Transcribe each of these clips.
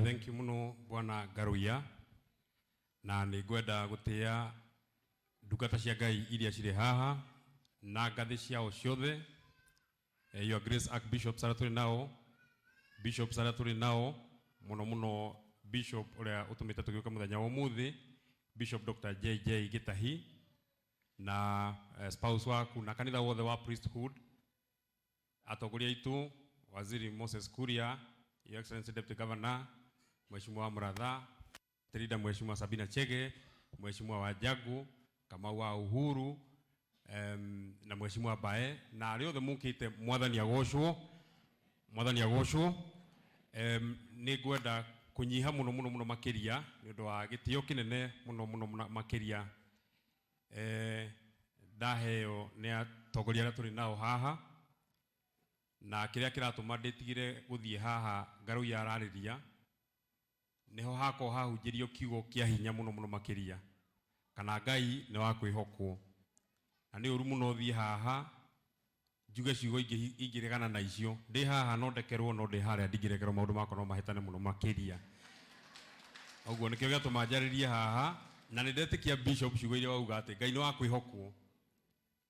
Thank you muno bwana Ngaruiya, na nĩ ngwenda gũtĩa ndungata cia Ngai iria cirĩ haha na ngathĩ ciao ciothe. Your Grace Archbishops arĩa tũrĩ nao, bishops arĩa tũrĩ nao, mũno mũno bishop ũrĩa ũtũmĩte tũgĩũke mũthenya wa ũmũthĩ, Bishop Dr. JJ Gĩtahi na spouse waku na kanitha wothe wa priesthood, atongoria aitũ, Waziri Moses Kuria, Your Excellency Deputy Governor, Mheshimiwa Muratha, Trida Mheshimiwa Sabina Chege, Mheshimiwa Wanjagu, Kamau wa Uhuru, na Mheshimiwa Bae, na arĩa othe mukĩte, Mwathani agocwo, Mwathani agocwo. Nĩ ngwenda kũnyiha mũno mũno mũno makĩria nĩ ũndũ wa gĩtĩo kĩnene mũno mũno mũno makĩria ndaheo nĩ atongoria arĩa tũrĩ nao haha, na kĩrĩa kĩratũma ndĩtigĩre gũthiĩ haha Ngaruiya ararĩria nĩho hakorwo hahunjĩrio kiugo kĩa hinya mũno mũno makĩria kana Ngai nĩ wa kwĩhokwo, na nĩ ũru mũno thiĩ haha njuge ciugo ingĩregana na icio. Ndĩ haha no ndekerwo, no ndĩ harĩa ndingĩrekerwo, maũndũ makwa no mahĩtane mũno makĩria. Ũguo nĩkĩo gĩatũma njarĩrie haha, na nĩ ndetĩkia bishop ciugo iria wauga atĩ Ngai nĩ wa kwĩhokwo.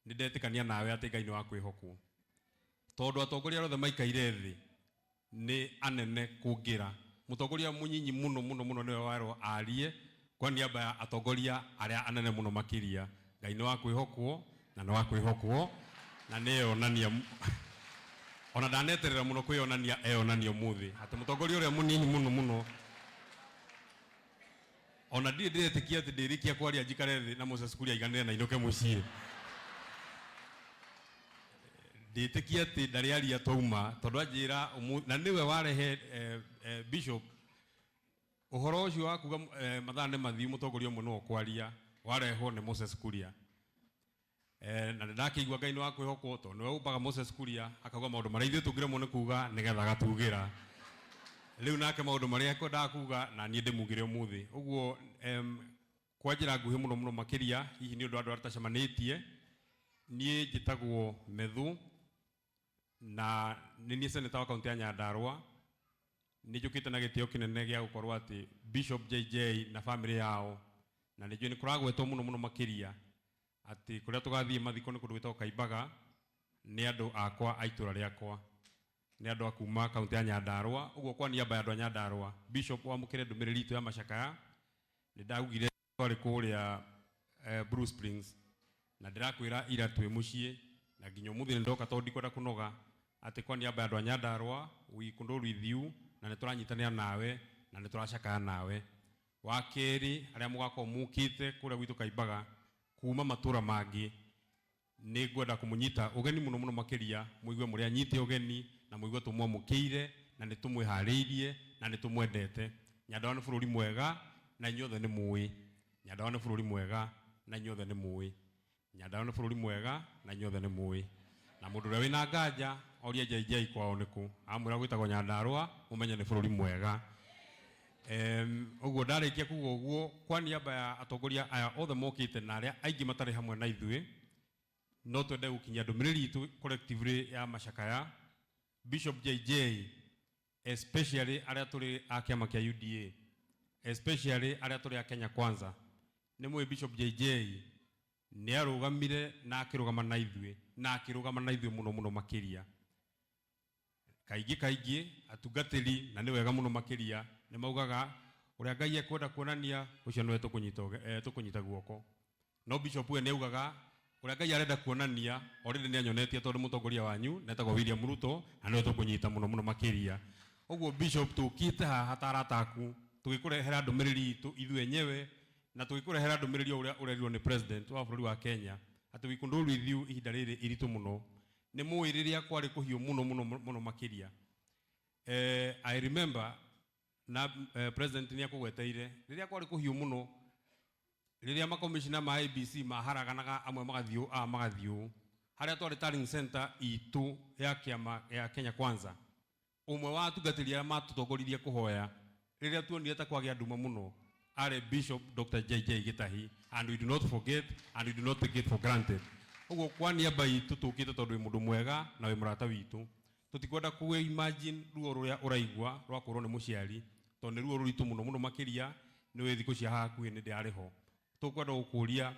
Nĩ ndetĩkania nawe atĩ Ngai nĩ wa kwĩhokwo, tondũ atongoria arĩa othe maikaire thĩ nĩ anene kũngĩra. Mũtongoria mũnyinyi mũno mũno mũno nĩwe werwo arie kwa niaba ya atongoria arĩa anene mũno makĩria. Ngai nĩ wa kwĩhokwo na nĩ wa kwĩhokwo na nĩeyonania, ona ndaneterera mũno kwĩyonania, eyonania ũmũthĩ atĩ mũtongoria ũrĩa mũnini mũno mũno, ona ndirĩ ndĩretĩkia atĩ ndĩrĩkia kwaria njikare thĩ na Moses Kuria aiganĩre na inũke mũciĩ. Ndĩtĩkia atĩ ndarĩ aria twauma, tondũ anjĩra na nĩwe warehe bishop ũhoro ũcio wa kuga mathaa nĩ mathiu, mũtongoria ũmwe nĩwe ũkwaria, warehwo nĩ Moses Kuria. Na nĩ ndakĩigua Ngai nĩ wa kwĩhokwo, tondũ nĩwe ũmbaga Moses Kuria akauga maũndũ marĩa ithuĩ tũngĩremwo nĩ kuga nĩgetha agatugĩra. Rĩu nake maũndũ marĩa ekwendaga kuga na niĩ ndĩmugĩre ũmũthĩ. Ũguo kwa njĩra nguhĩ mũno mũno makĩria, hihi nĩ ũndũ wa andũ arĩa tũtacemanĩtie, niĩ njĩtagwo Methu na nĩ niĩ senator wa kaunti ya Nyandarua. Nĩ njũkĩte na gĩtĩo kĩnene gĩa gũkorwo atĩ Bishop JJ na famĩlĩ yao, na nĩ njũĩ nĩ kũragwetwo mũno mũno makĩria atĩ kũrĩa tũgathiĩ mathiko nĩ kũndũ gwĩtagwo Kaimbaga, nĩ andũ akwa a itũra rĩakwa, nĩ andũ a kuma kaunti ya Nyandarua. Ũguo kwa niaba ya andũ a Nyandarua, Bishop, wamũkĩre ndũmĩrĩri itũ ya macakaya. Nĩ ndaugire twarĩ kũrĩa Blue Springs, na ndĩrakwĩra ira twĩ mũciĩ, na nginya ũmũthĩ nĩ ndoka tondũ ndikwenda kũnoga, atĩ kwa niaba ya andũ a Nyandarua, we condole with you, na nĩ tũranyitanĩra nawe na nĩ tũracakaya nawe. Wa kerĩ, arĩa mũgakorwo mũkĩte kũrĩa gwitũ Kaimbaga kuma matũra mangĩ, nĩ ngwenda kũmũnyita ũgeni mũno mũno makĩria, mũigue mũrĩ anyite ũgeni na mũigue tũmwamũkĩire na nĩ tũmwĩharĩirie na nĩ tũmwendete. Nyandarua nĩ bũrũri mwega na inyuothe nĩ mũĩ. Nyandarua nĩ bũrũri mwega na inyuothe nĩ mũĩ. Nyandarua nĩ bũrũri mwega na inyuothe nĩ mũĩ. Na mũndũ ũrĩa wĩna nganja orie JJ kwao nĩkũ, amwĩra gwĩtagwo Nyandarua, mũmenye nĩ bũrũri mwega. Ũguo ndarĩkia kuga ũguo kwa niaba ya atongoria aya othe mokĩte na arĩa aingĩ matarĩ hamwe na ithuĩ, no twende gũkinyia ndũmĩrĩri itũ collectively ya macakaya. Bishop JJ, especially arĩa tũrĩ a kĩama kĩa UDA, especially arĩa tũrĩ a Kenya Kwanza, nĩ mũĩ Bishop JJ nĩ arũgamire na akĩrũgama na ithuĩ, na akĩrũgama na ithuĩ mũno mũno makĩria. Kaingĩ kaingĩ atungatĩri, na nĩ wega mũno makĩria, nĩ maugaga ũrĩa Ngai ekwenda kuonania ũcio nĩwe tũkũnyita guoko. No Bishop we nĩ augaga ũrĩa Ngai arenda kuonania already nĩ anyonetie, tondũ mũtongoria wanyu netagwo William Ruto na nĩwe tũkũnyita mũno mũno makĩria. Ũguo Bishop, tũkĩte haha ta arata aku tũgĩkũrehera ndũmĩrĩri itũ ithuĩ enyewe, na tũgĩkũrehera ndũmĩrĩri o ũrĩa ũrerirwo nĩ president wa bũrũri wa Kenya atĩ we condole with you ihinda rĩrĩ iritũ mũno. Nĩ mũĩ rĩrĩa kwarĩ kũhiũ mũno mũno mũno makĩria, I remember na president nĩ akũgweteire rĩrĩa kwarĩ kũhiũ mũno, rĩrĩa makomishina ma IEBC maharaganaga, amwe magathiĩ ũũ, aya magathiĩ ũũ, harĩa twarĩ tallying center itũ ya kĩama ya Kenya Kwanza, ũmwe wa atungatĩri arĩa matũtongoririe kũhoya rĩrĩa tuonire ta kwagĩa nduma mũno arĩ Bishop Dr. JJ Gĩtahi, and we do not forget and we do not take it for granted. Ũguo kwa niaba itũ tũkĩte tondũ wĩ mũndũ mwega na wĩ mũrata witũ, tũtikwenda kũ imagine ruo rũrĩa ũraigua rwa kũrwo nĩ mũciari. Tondũ nĩ ruo rũritũ mũno mũno makĩria, nĩ wĩ thikũ cia hakuhĩ nĩ ndĩrarĩ ho. Tũkwenda gũkũria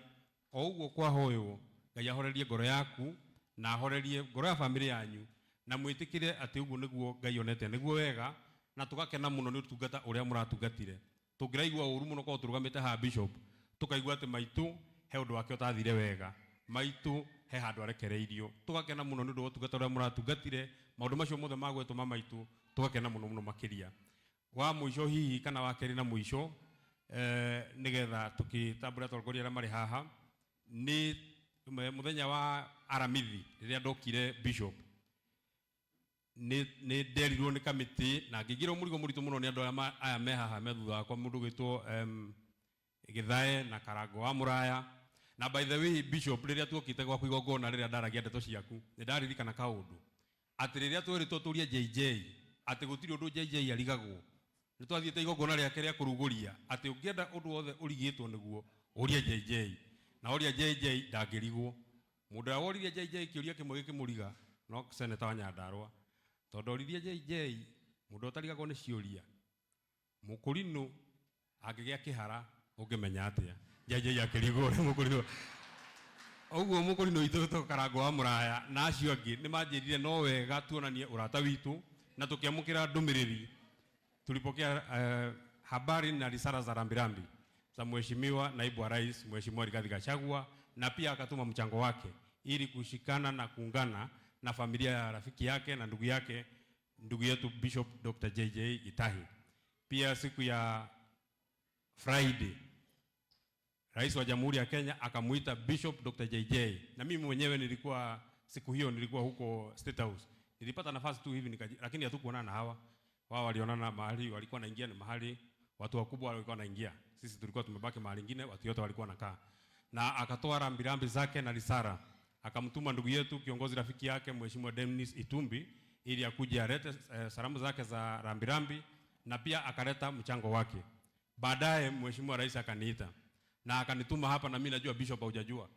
o ũguo kwahoywo, Ngai ahorerie ngoro yaku na ahorerie ngoro ya bamĩrĩ yanyu, na mwĩtĩkĩre atĩ ũguo nĩguo Ngai onete nĩguo wega, na tũgakena mũno nĩ ũtungata ũrĩa mũratungatire. Tũngĩraigua ũru mũno korwo tũrũgamĩte haha Bishop, tũkaigua atĩ maitũ he ũndũ wake ũtathire wega, maitũ he handũ arekereirio. Tũgakena mũno nĩ ũndũ wa ũtungata ũrĩa mũratungatire, maũndũ macio mothe magwetwo ma maitũ, tũgakena mũno mũno makĩria. Wa mũico hihi kana wa kerĩ na mũico, nĩgetha tũkĩtambũre atongoria arĩa marĩ haha, nĩ mũthenya wa Aramithi rĩrĩa ndokire Bishop, nĩ nderirwo nĩ kamĩtĩ na ngĩigĩrwo mũrigo mũritũ mũno nĩ andũ aya me haha me thutha wakwa, mũndũ ũgwĩtwo Gĩthae na Karango wa Mũraya. Na by the way Bishop, rĩrĩa tuokĩte gwaku igongona rĩrĩa ndaragia ndeto ciaku, nĩ ndaririkana kaũndũ atĩ rĩrĩa tweritwo tũrie JJ atĩ gũtirĩ ũndũ JJ arigagwo, nĩ twathiĩte igongona rĩake rĩa kũrugũria atĩ ũngĩenda ũndũ wothe ũrigĩtwo nĩguo ũrie JJ, na ũria JJ ndangĩrigwo. Mũndũ ũrĩa woririe JJ kĩũria kĩmwe gĩkĩmũriga no seneta wa Nyandarua, tondũ oririe JJ mũndũ ũtarigagwo nĩ ciũria, mũkũrinũ angĩgĩa kĩhara ũngĩmenya atĩa? JJ akĩrigwo nĩ mũkũrinũ. Ũguo mũkũrinũ witũ wĩtagwo Karango wa Mũraya na acio angĩ nĩ manjĩrire no wega tuonanie ũrata witũ, na tũkĩamũkĩra ndũmĩrĩri. Tulipokea habari na risala za rambirambi za Mheshimiwa Naibu wa Rais Mheshimiwa Rigathi Gachagua, na pia akatuma mchango wake ili kushikana na kuungana na familia ya rafiki yake na ndugu yake, ndugu yetu Bishop Dr. JJ Gitahi. Pia siku ya Friday Rais wa Jamhuri ya Kenya akamuita Bishop Dr. JJ, na mimi mwenyewe nilikuwa siku hiyo nilikuwa huko State House. Nilipata nafasi tu hivi lakini hatukuonana na hawa. Wao walionana mahali walikuwa wanaingia, ni mahali watu wakubwa walikuwa wanaingia. Sisi tulikuwa tumebaki mahali nyingine, watu wote walikuwa wanakaa. Na akatoa rambirambi zake na risala. Akamtuma ndugu yetu kiongozi rafiki yake Mheshimiwa Dennis Itumbi ili akuje alete salamu zake za rambirambi, na pia akaleta mchango wake. Baadaye Mheshimiwa Rais akaniita na akanituma hapa, na mimi najua Bishop haujajua.